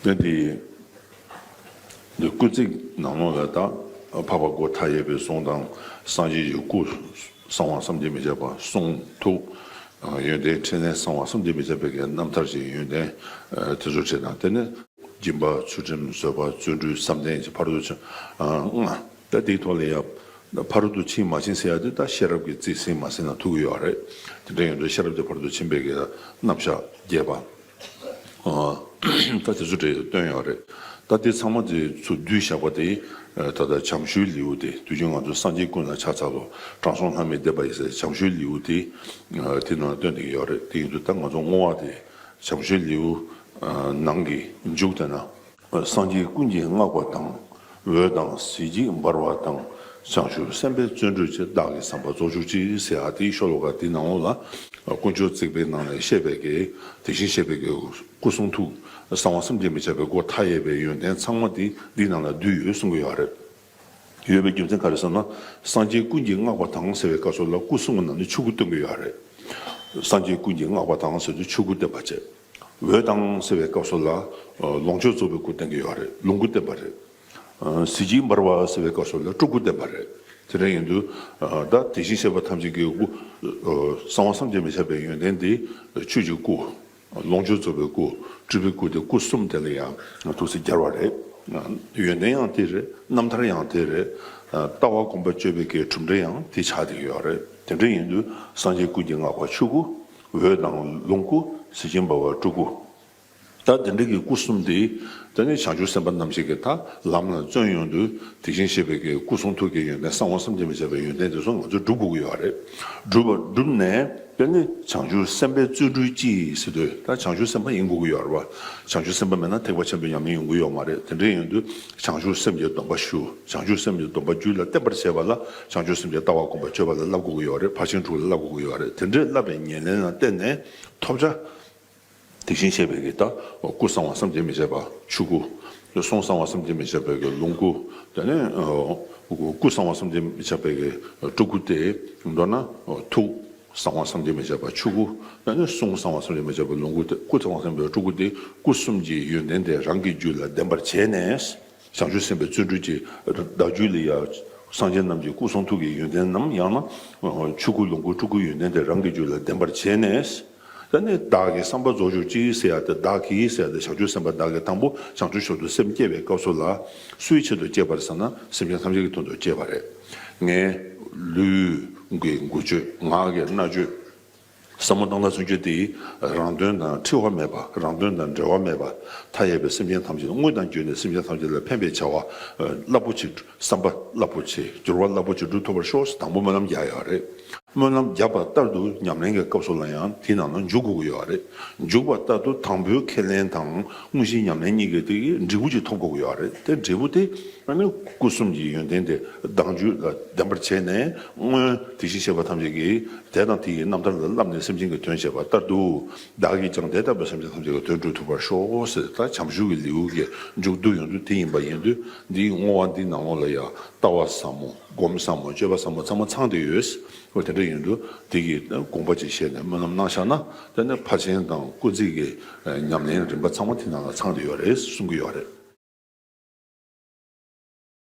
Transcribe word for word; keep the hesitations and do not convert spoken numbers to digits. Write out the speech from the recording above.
དེ་འདི་འདི་སྐུལ་ཚིག་ནང་ལོགས་ལ་ད་འཕགས་པ་སྒོ་མཐའ་ཡས་པའི་གཟུངས་དང་། སངས་རྒྱས་ཀྱི་སྐུ། གསང་བ་བསམ་གྱིས་མི་ཁྱབ་པ། གསུང་ཐུགས། ཡོན་ཏན་ཕྲིན་ལས་གསང་བ་བསམ་གྱིས་མི་ཁྱབ་པའི་གི་རྣམ་ཐར་གྱི་ཡོན་ཏན་དེ་ཚོ་བྲིས་དང་། དེ་ནས་སྦྱིན་པ། ཚུལ་ཁྲིམས། བཟོད་པ། བརྩོན་འགྲུས། བསམ་གཏན་གྱི་ཕ་རོལ་ཏུ་ཕྱིན་ལྔ། ད་དེའི་ཐོག་ལ་ཡང་ཕ་རོལ་ཏུ་ཕྱིན་མ་ཕྱིན་ཟེར་ཡ་དེ་ད་ཤེས་རབ་ཀྱི་རྩིས་ཟིན་མ་ཟིན་ལ་ཐུག་གི་ཡོད་རེད། དེ་འདྲ་ཡིན་དུས་ཤེས་རབ་ཀྱི་ཕ་རོལ་ཏུ་ཕྱིན་པའི་གི་རྣམ་གཞག་རྒྱས་པ། ཨ། ད་དེ་ཚོ་འདྲ་བཏོན་ཡོད་རེད། ད་དེ་ཚང་མ་དེ་ཚོ་བསྡུས་བཞག་པ་དེ། ད་ལྟ་བྱམས་ཞུའི་ལེའུ་དེ་དུས་རྒྱུན་ང་ཚོ་སངས་རྒྱས་ཀུན་ལ་ཕྱག་འཚལ་ལོ། དྲང་སྲོང་ལྷ་མིའི་བསྟན་པ་ཡི་ཟེར་བྱམས་ཞུའི་ལེའུ་དེ། དེ་ནང་ལ་བཏོན་བསྡད་ཀྱི་ཡོད་རེད། དེ་ཡིན་དུས་ད་ང་ཚོ་བསྔོ་བ་དེ་བྱམས་ཞུའི་ལེའུ་ནང་གི་མཇུག་དེ་ན། སངས་རྒྱས་ཀུན་གྱིས་བསྔགས་པ་དང་། འོད་དང་གཟི་བརྗིད་འབར་བ་དང་། བྱང་ཆུབ་སེམས་དཔའི་བརྩོན་འགྲུས་ཀྱིས། བདག་གི་བསམ་པ་རྫོགས་གྱུར་ཅིག་ཟེར་ཡ་དེའི་ཤོ་ལོ་ཀ་དེའི་ནང་ལོགས་ལ། དཀོན་མཆོག་བརྩེགས་པའི་ནང་ནས་བཤད་པའི་གི་དེ་བཞིན་གཤེགས་པའི་གི་སྐུ་གསུང་ཐུགས་གསང་བ་བསམ་གྱིས་མི་ཁྱབ་པའི་སྒོ་མཐའ་ཡས་པའི་ཡོན་ཏན་ཚང་མ་དེ་འདིའི་ནང་ལ་འདུས་ཡོད་གསུང་གི་ཡོད་རེད། ཡོད་པའི་རྒྱུ་མཚན་ག་རེ་ཟེར་ན། སངས་རྒྱས་ཀུན་གྱིས་བསྔགས་པ་དང་ཟེར་བའི་སྐབས་སུ་ལ་སྐུ་གསུམ་གྱི་ནང་ནས་ཆོས་སྐུ་སྟོན་གྱི་ཡོད་རེད། སངས་རྒྱས་ཀུན་གྱིས་བསྔགས་པ་དང་ཟེར་དུས་ཆོས་སྐུ་བསྟན་པ་བྱས། འོད་དང་ཟེར་བའི་སྐབས་སུ་ལ་ལོངས་སྤྱོད་རྫོགས་པའི་སྐུ་བསྟན་གྱི་ཡོད་རེད། ལོངས་སྐུ་བསྟན་པ་རེད། གཟི་བརྗིད་འབར་བ་ཟེར་བའི་སྐབས་སུ་ལ་སྤྲུལ་སྐུ་བསྟན་པ་རེད། དེ་འདྲ་ཡིན་དུས་ད་དེ་བཞིན་གཤེགས་པ་ཐམས་ཅད་ཀྱི་སྐུ། གསང་བ་བསམ་གྱིས་མི་ཁྱབ་པའི་ཡོན་ཏན་དེ་ཆོས་ཀྱི་སྐུ། ལོངས་སྤྱོད་རྫོགས་པའི་སྐུ། སྤྲུལ་པའི་སྐུ་དེ་སྐུ་གསུམ་དེ་ལ་ཡང་ཐུགས་སྲས་སྦྱར་བ་རེད། ཡོན་ཏན་ཡང་དེ་རེད། རྣམ་ཐར་ཡང་དེ་རེད། ལྟ་བ་སྒོམ་པ་སྤྱོད་པའི་གི་གྲུབ་འབྲས་ཡང་དེ་ཆགས་བསྡད་ཀྱི་ཡོད་རེད། དེ་འདྲ་ཡིན་དུས་སངས་རྒྱས་ཀུན་གྱིས་བསྔགས་པ་ཆོས་སྐུ། འོད་དང་ལོངས་སྐུ། གཟི་བརྗིད་འབར་བ་སྤྲུལ་སྐུ། ད་དེ་འདྲ་གི་སྐུ་གསུམ་དེ་དེ་ནི་བྱང་ཆུབ་སེམས་དཔའ་རྣམས་ཀྱིས་ད་ལམ་ལ་བརྩོན་ཡོང་དུས་དེ་བཞིན་གཤེགས་པའི་གི་སྐུ་གསུང་ཐུགས་ཀྱི་ཡོན་ཏན་གསང་བ་བསམ་གྱིས་མི་ཁྱབ་པའི་ཡོན་ཏན་དེ་ཚོ་ང་ཚོས་སྒྲུབ་དགོས་ཀྱི་ཡོད་རེད། སྒྲུབ་པ་སྒྲུབ་ནས། དེ་ནི་བྱང་ཆུབ་སེམས་དཔའི་བརྩོན་འགྲུས་ཀྱིས་ཟེར་དུས་ད་བྱང་ཆུབ་སེམས་དཔའ་ཡིན་དགོས་ཀྱི་ཡོད་རེད་བ། བྱང་ཆུབ་སེམས་དཔའ་མེད་ན་ཐེག་པ་ཆེན་པོའི་ཉམས་ལེན་ཡོང་གི་ཡོད་མ་རེད། དེ་འདྲ་ཡིན་དུས་བྱང་ཆུབ་སེམས་ཀྱི་སྡོམ་པ་ཞུ། བྱང་ཆུབ་སེམས་ཀྱི་སྡོམ་པ་རྒྱུད་ལ་བརྟན་པར་བྱེད་པ་ལ་བྱང་ཆུབ་སེམས་ཀྱི་ལྟ་བ་སྒོམ་པ་སྤྱོད་པ་ལ་བསླབ་དགོས་ཀྱི་ཡོད་རེད། ཕར་ཕྱིན་དྲུག་ལ་བསླབ་དགོས་ཀྱི་ཡོད་རེད། དེ་འདྲའི་བསླབ་པའི་ཉམས་ལེན་ལ་བརྟེན་ནས་ཐོབ་བྱ། དེ་བཞིན་གཤེགས་པའི་གི་ད་སྐུ་གསང་བ་བསམ་གྱིས་མི་ཁྱབ་པ་ཆོས་སྐུ། གསུང་གསང་བ་བསམ་གྱིས་མི་ཁྱབ་པའི་གི་ལོངས་སྐུ། དེ་ནས་སྐུ་གསང་བ་བསམ་གྱིས་མི་ཁྱབ་པའི་གི་སྤྲུལ་སྐུ་དེ། མདོར་ན་ཐུགས་གསང་བ་བསམ་གྱིས་མི་ཁྱབ་པ་ཆོས་སྐུ། ཡང་ན་གསུང་གསང་བ་བསམ་གྱིས་མི་ཁྱབ་པའི་ལོངས་སྐུ་དེ། སྐུ་གསང་བ་བསམ་གྱིས་མི་ཁྱབ་པའི་སྤྲུལ་སྐུ་དེ། སྐུ་གསུམ་གྱི་ཡོན་ཏན་དེ་རང་གི་རྒྱུད་ལ་ལྡན་པར་བྱས་ནས། བྱང་ཆུབ་སེམས་དཔའི་བརྩོན་འགྲུས་ཀྱིས་བདག་རྒྱུད་ལ་ཡང་སངས་རྒྱས་རྣམས་ཀྱི་སྐུ་གསུང་ཐུགས་ཀྱི་ཡོན་ཏན་ནམ། ཡང་ན་ཆོས་སྐུ་ལོངས་སྐུ་སྤྲུལ་སྐུའི་ཡོན་ཏན་དེ་རང་གི་རྒྱུད་ལ་ལྡན་པར་བྱས་ནས། ད་ནི་བདག་གི་བསམ་པ་རྫོགས་གྱུར་ཅིག་ཟེར་ཡ་དེ། བདག་གི་ཟེར་ཡ་དེ་བྱང་ཆུབ་སེམས་དཔའ་བདག་གིས་དང་པོ་བྱང་ཆུབ་མཆོག་ཏུ་སེམས་བསྐྱེད་པའི་སྐབས་སུ་ལ། སུའི་ཆེད་དུ་བསྐྱེད་པ་རེད་ཟེར་ན་སེམས་ཅན་ཐམས་ཅད་ཀྱི་དོན་དུ་བསྐྱེད་པ་རེད། ངའི་ལུས་ཀྱི་འགུལ་སྐྱོད། ངག་གི་སྨྲ་བརྗོད། བསམ་བློ་བཏང་སྟངས་ཚུན་ཆད་དེ་རང་དོན་དང་འཁྲུལ་བ་མེད་པ། རང་དོན་དང་འབྲེལ་བ་མེད་པ། མཐའ་ཡས་པའི་སེམས་ཅན་ཐམས་ཅད་དངོས་དང་བརྒྱུད་ནས་སེམས་ཅན་ཐམས་ཅད་ལ་ཕན་པའི་བྱ་བ་རླབས་པོ་ཆེ། བསམ་པ་རླབས་པོ་ཆེ། འགྱུར་བ་རླབས་པོ་ཆེ་འགྲུབ་ཐུབ་པར་ཤོག་ཟེར་དང་པོ་སྨོན་ལམ་རྒྱག་ཡོད་རེད། སྨོན་ལམ་བརྒྱབ་པ་ལྟར་དུ་ཉམས་ལེན་གྱི་སྐབས་སུ་ལ་ཡང་དེའི་ནང་ལ་འཇུག་དགོས་ཀྱི་ཡོད་རེད། འཇུག་པ་ལྟར་དུ་དང་པོའི་ཁས་ལེན་དང་དངོས་གཞིའི་ཉམས་ལེན་གཉིས་ཀྱི་དེ་གི་འབྲས་བུ་ཅིག་ཐོབ་དགོས་ཀྱི་ཡོད་རེད། དེ་འབྲས་བུ་དེ་ཨ་ནི་སྐུ་གསུམ་གྱི་ཡོན་ཏན་དེ་བདག་རྒྱུད་ལ་ལྡན་པར་བྱས་ནས། སྔོན་དེ་བཞིན་གཤེགས་པ་ཐམས་ཅད་ཀྱིས་དེ་དང་དེ་ཡི་རྣམ་ཐར་ལ་བསླབས་ནས་སེམས་ཅན་གྱི་དོན་བྱས་པ་ལྟར་དུ། བདག་གིས་ཀྱང་དེ་ལྟ་བུའི་སེམས་ཅན་ཐམས་ཅད་ཀྱི་དོན་སྒྲུབ་ཐུབ་པར་ཤོག་ཟེར། ད་བྱམས་ཞུ་གི་ལེའུ་གི་མཇུག་བསྡུ་ཡོང་དུས་དེ་ཡིན་པ་ཡིན་དུས། འདིའི་བསྔོ་བ་འདིའི་ནང་ལོགས་ལ་ཡང་ལྟ་བ་ཟབ་མོ། སྒོམ་ཟབ་མོ། སྤྱོད་པ་ཟབ་མོ་ཚང་མ་ཚང་བསྡད་ཡོད། འོ་དེ་འདྲ་ཡིན་དུས་དེ་གི་དགོངས་པ་ཅིག་བཞེས་ནས་སྨོན་ལམ་གནང་བཞག་ན། དེ་ནས་ཕར་ཕྱིན་དང་སྐུལ་ཚིག་གི་ཉམས་ལེན་རིམ་པ་ཚང་མ་དེ་ནང་ལ་ཚང་བསྡད་ཡོད་རེད་གསུང་གི་ཡོད་རེད།